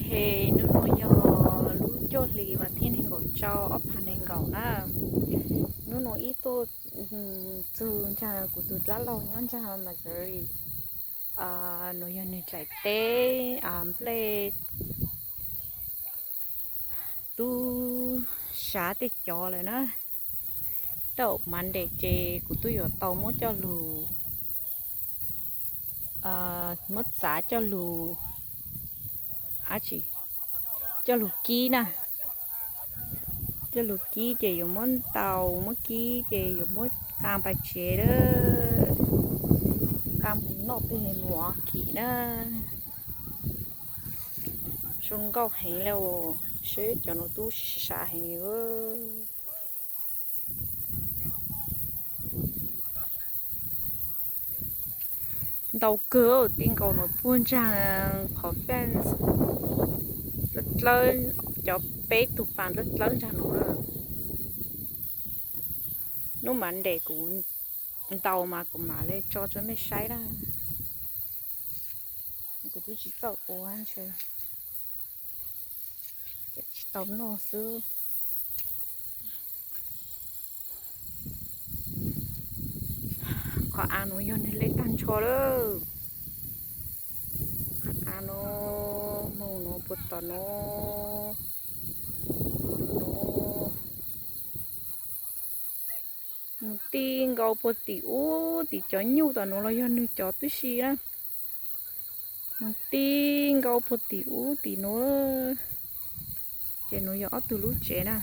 Hnub no yog lub cuaj hlis vas thib nees nkaum rau ob phav nees nkaum na. Hnub no ib tuj txug ntag, kuv tus dab laug nyob ntag Missouri. Nuav yog nwg daim teb nplej tub sav tej cov lawm na. Tau Monday ces kuv twb yuav tau muab coj lug, muab txav coj lug, coj lug kib na. Coj lug kib ces yuav muab ntaus, muab kib ces yuav muab qaa pais tsev lawm. Qaa mus noj tej mov kim na. Zoo nkauj heev le, seb cov nuav tub sav heev. Ntau kawg, ti nkaus nuav puag ntsaag qhov fence dlawb dlawb, cov peb tug pas dlawb dlawb ntsaag nuav. Hnub Monday kuv ntaus mas kuv mam le tso rua mej saib na. Kuv twb tsis txawj ua ntshe tsis tau noj xwb. Qhov av nuav yog nwg le tag nrho lawm. Qhov av nuav moog nuav puag tom nuav, nuav moog ti nkaus puag tim ub, tim cov nyuj tom nuav los yog nwg cov tib si na. Moog ti nkaus puag tim ub tim nuav. Ces nuav yog ob tug lub tsev na.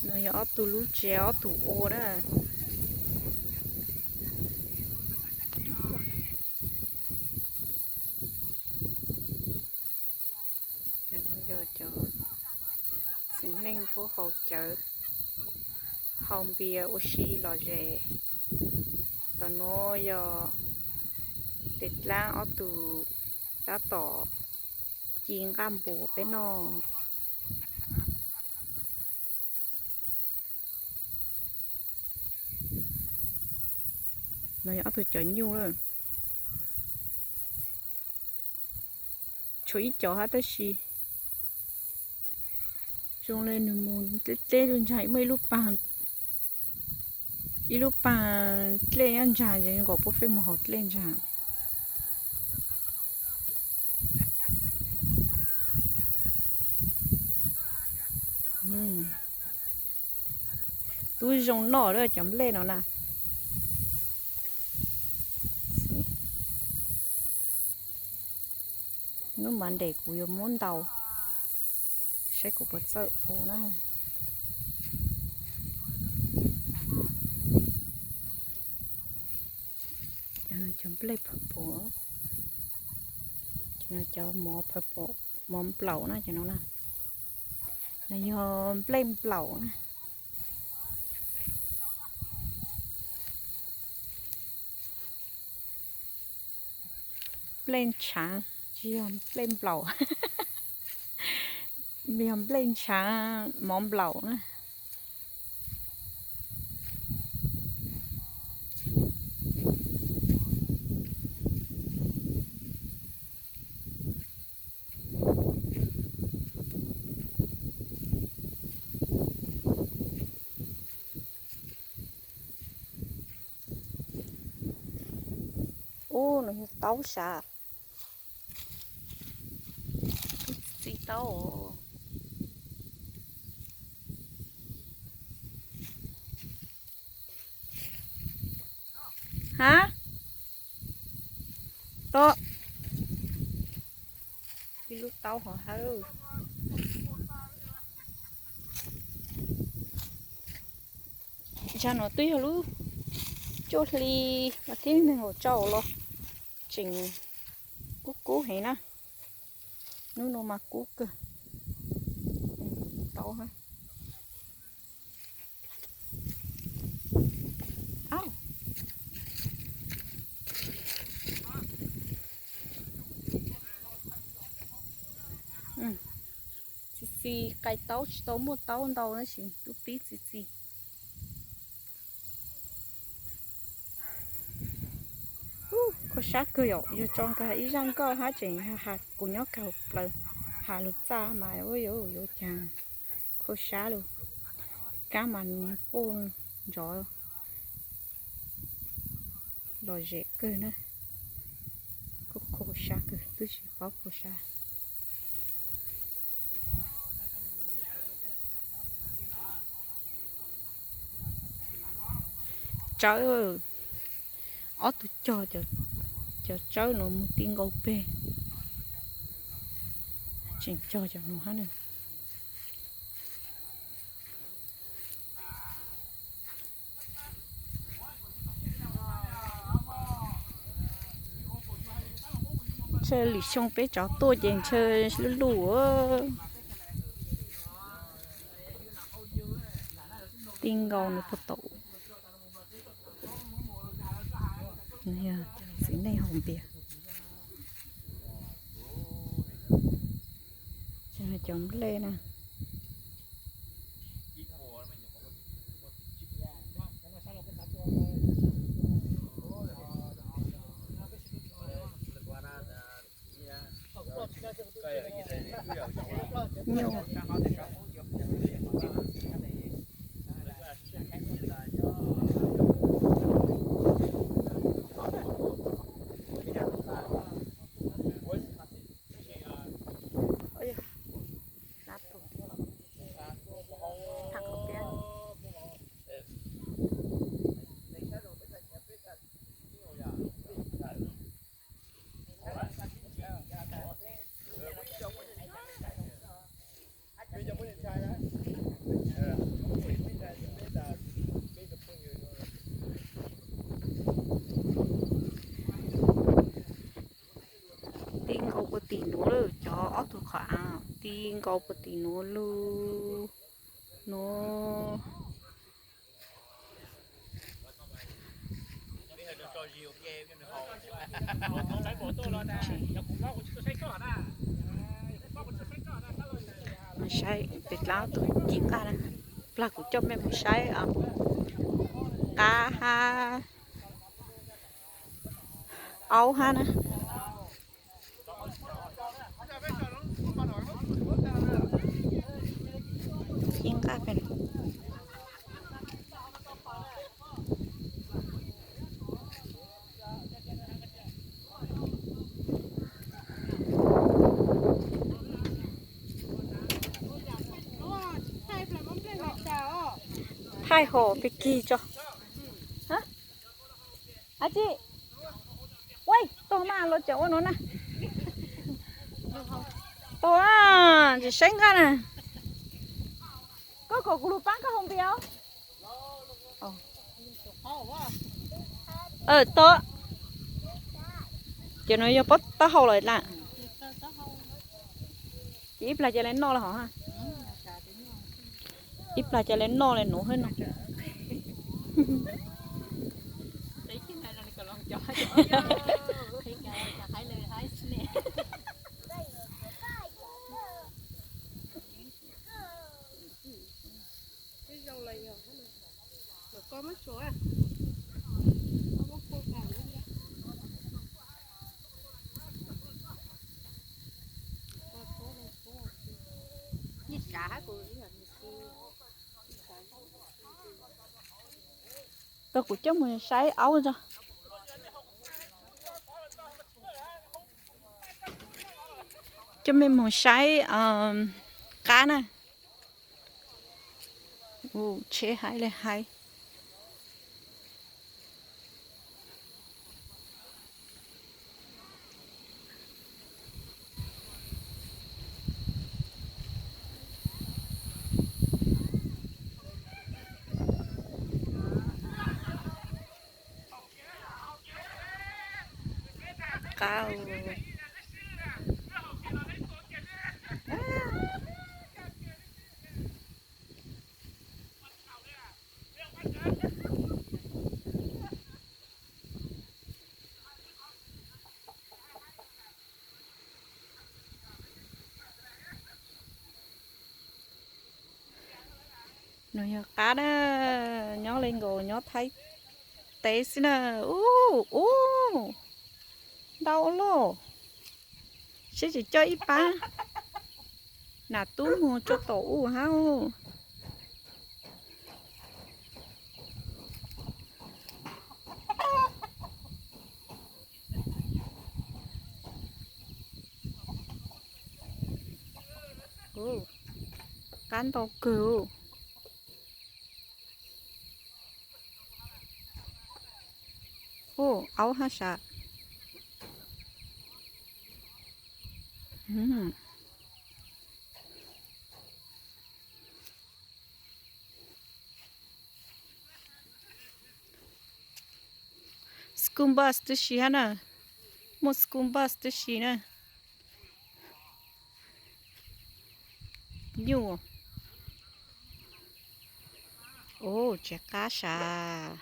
Nuav yog ob tug lub tsev, ob tug ua na. Cov nuav yog cov txiv neej puab haus cawv, haus npias ua si lom zem. Tom nuav yog tej dlaab ob tug tab tom ci nqaj npuas peb noj. No yog ob tug cov nyuj lawm. Tshuav ib cov hab tab sis zoo le nwg mus dleb dleb ntsaag, muaj ib lub paag, ib lub paag dlej nyob ntsaag, nkaus puab feem mus haus dlej ntsaag. Tub zoo noj lawm cov nplej no na. Hnub Monday kuv yuav muab ntaus saib kuv puas txawj ua na. Cov nplej purple, cov mov purple, mov nplaum na cov no na. No yog nplej nplaum na. Nplej ntshaav, tsis yog nplej nplaum, yog nplej ntshaav mov nplaum na. Ub, no yog taub sav. Txiv taub. Hab, to ib lub taub hov hawb. Zaum no twb yog lub cuaj hli vas thib nees nkaum rau los tseem kub kub heev na. Hnub no mas kub kawg. Taub hab. Txi txi, qais taub tsis tau muaj taub ntau tab sis tub pib txi txi. Ub, kho Sab kawg yom, yog tso nkag ib zaj nkauj hab tseem has kuv nyob kawg plaws, has lug txaj mas ua yuav cas khuv sab lug. Kab mas quaj nrov lom zem kawg na. Kuj khuv sab kawg, twb tsis paub khuv sab. Tsawb, ob tug cog cov tsawb no mus ti nkaus peg. Tseem cog cov no hab na. Ntshe lwm xyoo peb tsav tuaj ces ntshe lub lub. Ti nkaus nws puag tau. Yog txiv neej haus npias. Cov nplej na. Nyuj. Ti nkaus puag tim nuav lawm, cov ob tug qhov av ti nkaus puag tim nuav lug nuav. Saib pem dlaab tug ci nqaj na, plag kuv coj mej mus saib qab hab aub hab na. Ci nqaj pem. Thaij hom pig kig tso. Ab tsi, ua tog mas los tseem ua nuav na. Tog, tsis saib nqaj na. Koj kom kuv lug paab koj haus npias. Tog, ces no yog pob taub hau lawm na. Ces ib plag ca le noj le hov ha. Ib plag ca le noj le nuav hab no. Tau kuv coj mus saib aub tso. Coj mej mus saib qab na. Tsheb haib le haib. Qab. Nws yog qab na, nyob le nkaus nyob Thaib teb xwb na. Ub, ub, Ntau lauj, seb tsis coj ib pab nam tub mus tso tom ub hab. Qab ntau kawg. Ub, aub hab sav. School bus tib si hab na, muaj school bus tib si na. Nyuj, ub, tsis qab sav.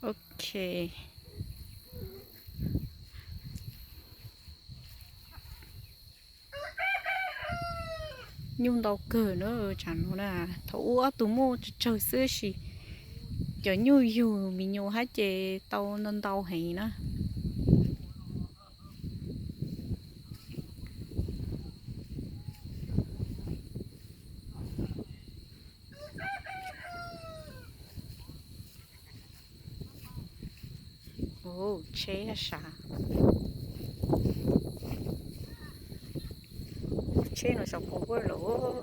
Ok. Nyuj ntau kawg na, tsam no na, thaum ub ob tug muaj tsawg tsawg xwb tab sis cov nyuj yug me nyuam hab ces tau ntau ntau heev na. Ub, tsheb sav. Tsheb no saum qhov vuag lawm.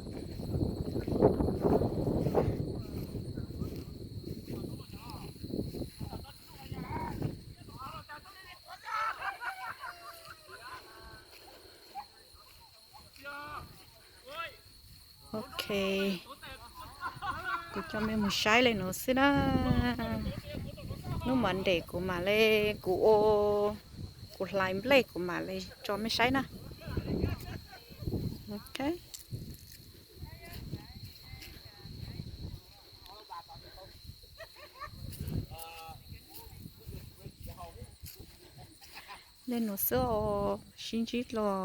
Ok, kuv coj mej mus saib le nuav xwb na. Hnub Monday kuv mam le, kuv ua, kuv hlais nplej kuv mam le tso mej saib na. Ok. Le nuav xwb os, sib ntsib dlua.